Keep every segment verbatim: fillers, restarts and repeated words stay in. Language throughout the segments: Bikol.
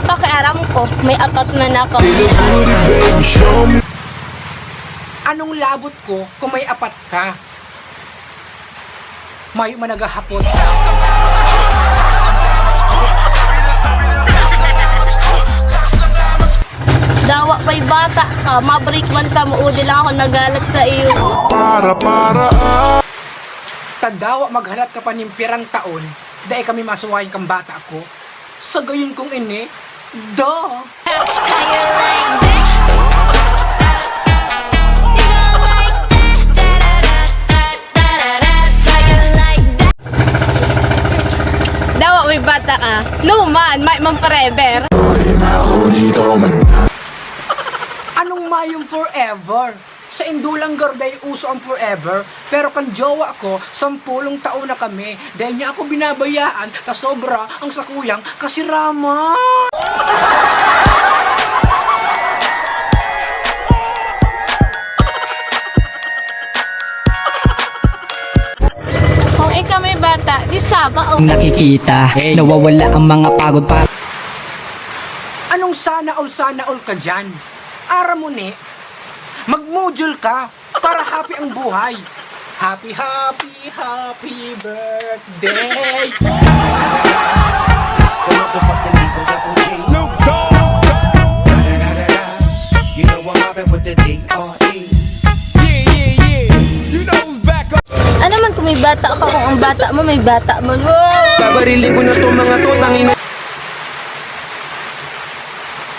Pakialam ko, may apat man ako. Anong labot ko kung may apat ka? Mayo man naghahapot. Dawa pa'y bata ka, mabreak man ka, maudi lang ako nagalat sa iyo. Para, para, ah. Tadawa maghalat ka pa nin pirang taon, dai kami masuwayan kang bata ko. Sa gayon kong ini, da. Dawa may bata ka. No man, may man forever. Anong mayong forever? Sa indo lang garo dai uso ang forever, pero kan jowa ko, sampolong taon na kami. Dai niya ako binabayaan, ta sobra ang sakuyang kasiraman. Kung ikaw may bata, di saba o. Nakikita, nawawala ang mga pagod pa. Anong sana all, sana all ka dyan? Aram mo ni, mag-module ka para happy ang buhay. Happy, happy, happy birthday. Snoop Dogg. You know I'm mobbing with the D R E. Yeah, yeah, yeah. You know who's back up. Ano man kung may bata ka, kung ang bata mo, may bata man. Wow! Babariling ko na to, mga to, tangina.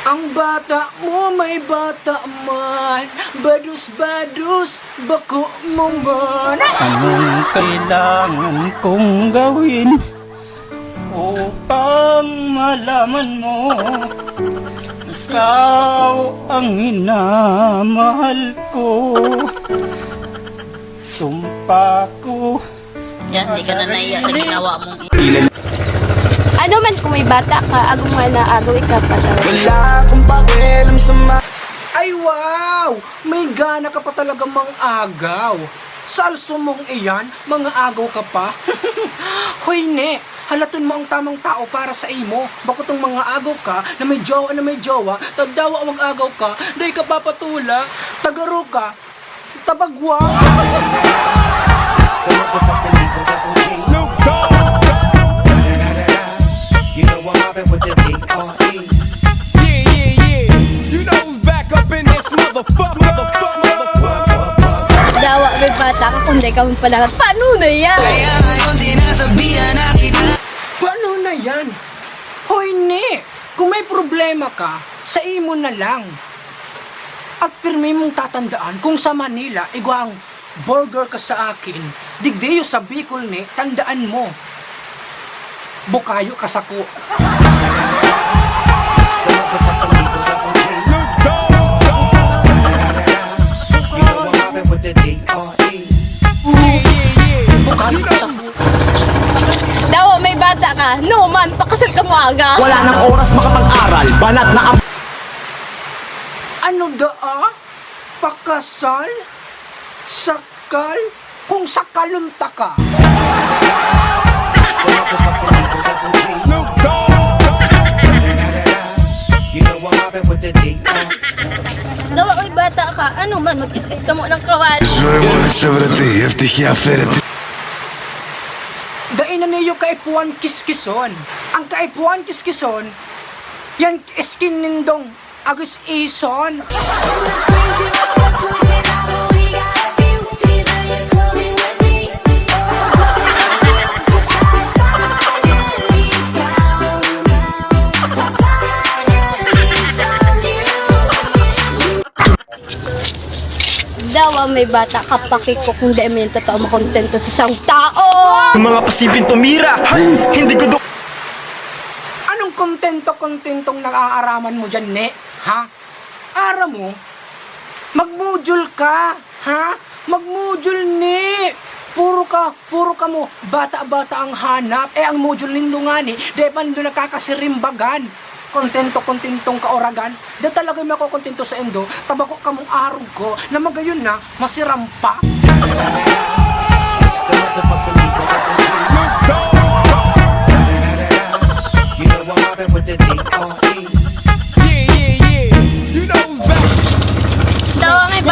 Ang bata mo, may bata man. Badus-badus, bako mo man. Anong kailangan kong gawin upang malaman mo? Ikaw ang minamahal ko. Sumpa ko. Yan, di ka na nahiya sa ginawa mong i- Ano man kung may bata ka, agom nga na agaw ika pa daw. Wala akong pakialam sa ma- Ay, wow! May gana ka pa talaga mang-agaw. Sa also mong iyan, mga agaw ka pa. Hoy, ne, halaton mo ang tamang tao para sa imo. Bako tong mga agaw ka na may jowa, na may jowa, tadawa mag-agaw ka, dai ka papatula, tagaro ka, tabagwa. Snoop Dogg. You know I'm mobbing with the D R E. Yeah, yeah, yeah. You know who's back up in this motherfucker. Dawa may bata ka, kung di ka magpalakat. Paano na yan? Kaya ngayon sinasabihan na kita. Paano na yan? Hoy, ne! Kung may problema ka, sa imo na lang. At pirmi mong tatandaan, kung sa Manila, igwang burger ka sa akin, digdi iyo sa Bicol ni, tandaan mo, bukayo ka sako. Bukayo ka sako. Dawa may bata ka, no man, pakasal ka mo aga. Wala nang oras makapag-aral, banat na ang... Ano daa? Pakasal? Sakal? Kung sakalon taka. Snoop Dogg. You know I'm mobbing with the D R E. Dawa, oy, bata ka. Ano man, mag-is-is ka mo ng kawali. Dai na niyo kaipuhan kiskison. Ang kaipuhan kiskison, yan skin nindong agis-ison. Dawa may bata ka, paki ko kung di man totoo makontento sa isang tao. Yung mga pasibing tumira, hindi ko do- Anong kontento-kontentong naaaraman mo dyan, ne? Ha? Aram mo, magmudul ka, ha? Magmudul, ne! Puro ka, puro kamo, bata-bata ang hanap. Eh, ang mudul nindo ngani, dai pa nindo nakakasirimbagan. Kontento-kontentong kauragan. Dai talaga makokontento saindo, ta bako kamong arog ko, na magayon na, masiram pa. You know I'm mobbing with the D R E.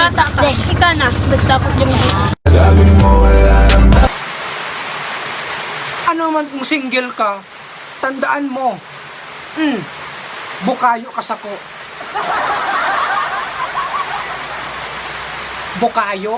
Bata pa. Ika na. Basta ako single. Ano man kung single ka, tandaan mo, mm, bukayo ka sako. Bukayo.